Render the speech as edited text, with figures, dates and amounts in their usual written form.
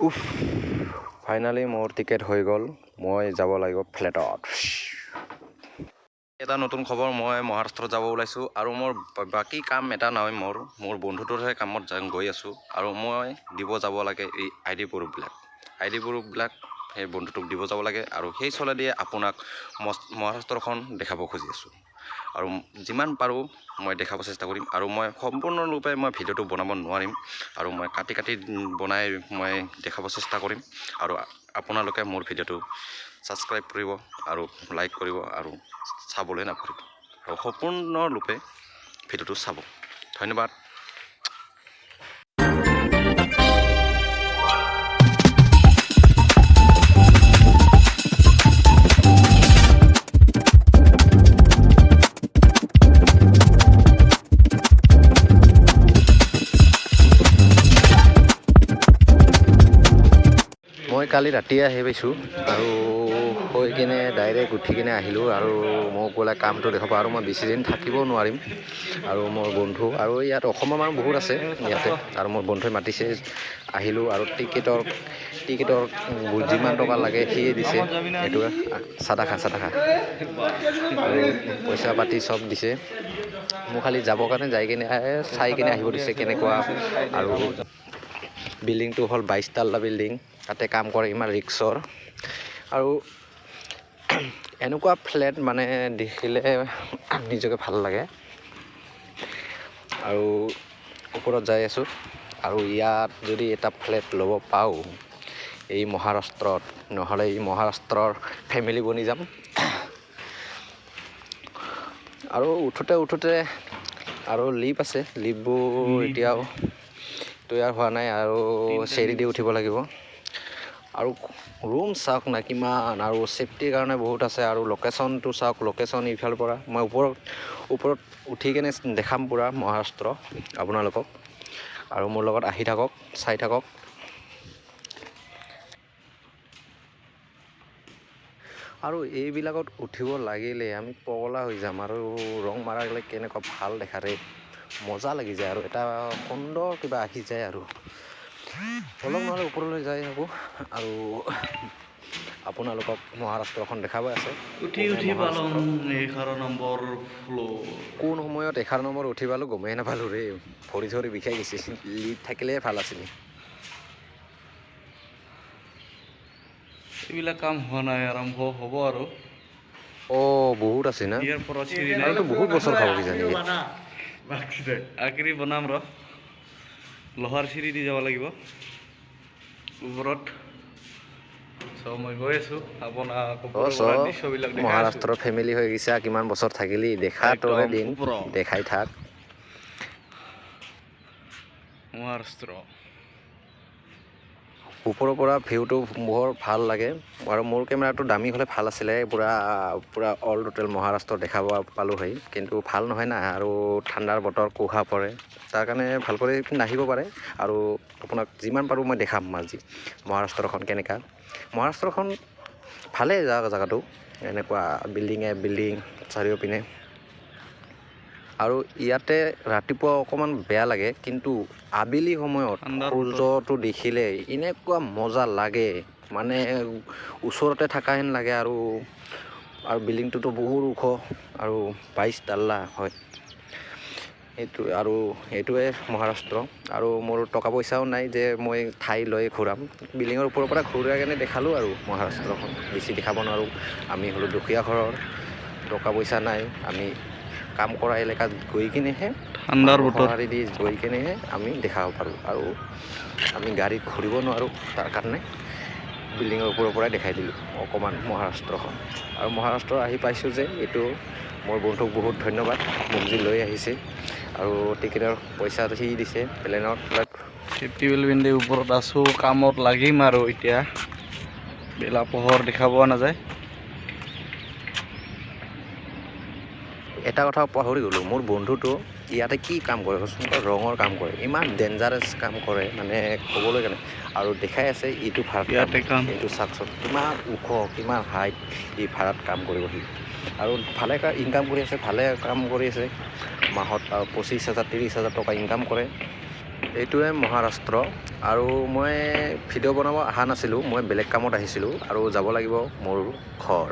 উফ, ফাইনেলি মোৰ টিকেট হৈ গ'ল। মই যাব লাগিব ফ্লেটত। এটা নতুন খবৰ, মই মহাৰাষ্ট্ৰত যাব ওলাইছোঁ আৰু মোৰ বাকী কাম এটা নহয়, মোৰ বন্ধুটোৰহে কামত গৈ আছোঁ। আৰু মই দিব যাব লাগে এই আই ডি প্ৰুফবিলাক, আই ডি প্ৰুফবিলাক সেই বন্ধুটোক দিব যাব লাগে। আৰু সেই চলেদিয়ে আপোনাক মহাৰাষ্ট্ৰখন দেখাব খুজি আছোঁ আৰু যিমান পাৰোঁ মই দেখাব চেষ্টা কৰিম। আৰু মই সম্পূৰ্ণৰূপে মই ভিডিঅ'টো বনাব নোৱাৰিম আৰু মই কাটি কাটি বনাই মই দেখাব চেষ্টা কৰিম। আৰু আপোনালোকে মোৰ ভিডিঅ'টো ছাবস্ক্ৰাইব কৰিব আৰু লাইক কৰিব আৰু চাবলৈ নাপাহৰিব আৰু সম্পূৰ্ণৰূপে ভিডিঅ'টো চাব। ধন্যবাদ। মই কালি ৰাতিয়ে আহি পাইছোঁ আৰু হৈ কিনে ডাইৰেক্ট উঠি কিনে আহিলোঁ আৰু মোক বোলে কামটো দেখাব। আৰু মই বেছি দিন থাকিবও নোৱাৰিম। আৰু মোৰ বন্ধু আৰু ইয়াত অসমৰ মানুহ বহুত আছে ইয়াতে আৰু মোৰ বন্ধুৱে মাতিছে, আহিলোঁ। আৰু টিকেটৰ যিমান টকা লাগে সিয়ে দিছে। সেইটো চাদা খা, চাদা খা। আৰু পইচা পাতি চব দিছে। মোক খালি যাবৰ কাৰণে যাই কিনে চাই কিনে আহিব দিছে কেনেকুৱা। আৰু বিল্ডিংটো হ'ল 22 তাল্লা বিল্ডিং, তাতে কাম কৰে, ইমান ৰিক্সৰ। আৰু এনেকুৱা ফ্লেট মানে দেখিলে নিজকে ভাল লাগে। আৰু ওপৰত যাই আছোঁ। আৰু ইয়াত যদি এটা ফ্লেট ল'ব পাওঁ এই মহাৰাষ্ট্ৰত, নহ'লে এই মহাৰাষ্ট্ৰৰ ফেমিলি বনি যাম। আৰু উঠোঁতে উঠোঁতে আৰু লিফ্ট আছে, লিফ্টবোৰ এতিয়াও তৈয়াৰ হোৱা নাই আৰু চিৰি দি উঠিব লাগিব। আৰু ৰুম চাওক না কিমান, আৰু ছেফটিৰ কাৰণে বহুত আছে। আৰু লোকেশ্যনটো চাওক, লোকেশ্যন ইফালৰ পৰা মই ওপৰত ওপৰত উঠি কেনে দেখাম পূৰা মহাৰাষ্ট্ৰ আপোনালোকক। আৰু মোৰ লগত আহি থাকক, চাই থাকক। আৰু এইবিলাকত উঠিব লাগিলে আমি পগলা হৈ যাম। আৰু ৰং মাৰা গ'লে কেনেকুৱা ভাল দেখা ৰে, মজা লাগি যায় আৰু এটা সুন্দৰ কিবা আহি যায়। আৰু অলপ নহ'লে ওপৰলৈ যাই থাকোঁ আৰু আপোনালোকক মহাৰাষ্ট্ৰখন দেখাব আছে। উঠি কোনে উঠি পালোঁ মহাৰাষ্ট্ৰ 11 নম্বৰ ফ্ল'ৰ। কোন সময়ত 11 নম্বৰ উঠি পালোঁ গমেই নাপালোঁ ৰে। ভৰি চৰি বিষাই গৈছে। লিফ্ট থাকিলে ভাল আছিলে। এইবিলাক কাম হোৱা নাই, আৰম্ভ হ'ব আৰু। অঁ, বহুত আছে না। ইয়াৰ পৰা চিৰি নাই। আৰুতো বহুত বছৰ খাব কিজানি। আক্ৰি বনাম ৰ। লোহাৰ চিৰি দি যাব লাগিব ওপৰত। চ' মই গৈ আছোঁ, আপোনাক অ ওপৰৰ চ পৰা দৃশ্যবিলাক দেখাই আছোঁ। মহাৰাষ্ট্ৰৰ ফেমিলি হৈ গৈছা, কিমান বছৰ থাকিলি, দেখা তোৰে একদম দিন। ওপৰত। দেখাই থাক। মহাৰাষ্ট্ৰ। ওপৰৰ পৰা ভিউটো বৰ ভাল লাগে। আৰু মোৰ কেমেৰাটো দামী হ'লে ভাল আছিলে, পূৰা পূৰা অল টোটেল মহাৰাষ্ট্ৰ দেখাব পালোঁ হয়। কিন্তু ভাল নহয় না, আৰু ঠাণ্ডাৰ বতৰ, কুহা পৰে, তাৰ কাৰণে ভাল কৰি নাহিব পাৰে। আৰু আপোনাক যিমান পাৰোঁ মই দেখাম আজি মহাৰাষ্ট্ৰখন কেনেকুৱা। মহাৰাষ্ট্ৰখন ভালেই জেগাটো, এনেকুৱা বিল্ডিঙে বিল্ডিং চাৰিওপিনে। আৰু ইয়াতে ৰাতিপুৱা অকণমান বেয়া লাগে, কিন্তু আবেলি সময়ত ঠাণ্ডাৰ বতৰ। সূৰ্যটো দেখিলে এনেকুৱা মজা লাগে, মানে ওচৰতে থকা হেন লাগে। আৰু আৰু বিল্ডিংটোতো বহুত ওখ আৰু 22 তাল্লা হয় সেইটো। আৰু এইটোৱে মহাৰাষ্ট্ৰ। আৰু মোৰ টকা পইচাও নাই যে মই ঠাই লৈ ঘূৰাম। বিল্ডিঙৰ ওপৰৰ পৰা ঘূৰাই কেনে দেখালোঁ আৰু মহাৰাষ্ট্ৰখন, বেছি দেখাব নোৱাৰোঁ। আমি হ'লোঁ দুখীয়া ঘৰৰ, টকা পইচা নাই। আমি কাম কৰা এলেকাত গৈ কিনেহে ঠাণ্ডাৰ মানুহৰ বতৰ। সঁহাৰি দি গৈ কিনেহে আমি দেখাব পাৰোঁ। আৰু আমি গাড়ীত ঘূৰিব নোৱাৰোঁ, তাৰ কাৰণে বিল্ডিঙৰ ওপৰৰ পৰাই দেখাই দিলোঁ অকণমান মহাৰাষ্ট্ৰখন। আৰু মহাৰাষ্ট্ৰ আহি পাইছোঁ যে এইটো মোৰ বন্ধুক বহুত ধন্যবাদ, মোক যি লৈ আহিছে আৰু টিকেটৰ পইচা সি দিছে প্লেনত। চেফটি বেল্ট পিন্ধি ওপৰত আছোঁ, কামত লাগিম। আৰু এতিয়া বেলা পোহৰ দেখা পোৱা নাযায়। এটা কথা পাহৰি গ'লোঁ, মোৰ বন্ধুটো ইয়াতে কি কাম কৰে কচোন? ৰঙৰ কাম কৰে। ইমান ডেঞ্জাৰাছ কাম কৰে, মানে ক'বলৈ কাৰণে। আৰু দেখাই আছে এইটো ভাড়াত কাম। ইয়াতে কাম। এইটো চাওকচোন, কিমান ওখ, কিমান হাইট, ই ভাড়াত কাম কৰিব সি। আৰু ভালে ইনকাম কৰি আছে, ভালে কাম কৰি আছে। মাহত 25 হাজাৰ, 30 হাজাৰ টকা ইনকাম কৰে। এইটোৱে মহাৰাষ্ট্ৰ। আৰু মই ভিডিঅ' বনাব অহা নাছিলোঁ, মই বেলেগ কামত আহিছিলোঁ আৰু যাব লাগিব মোৰ ঘৰ।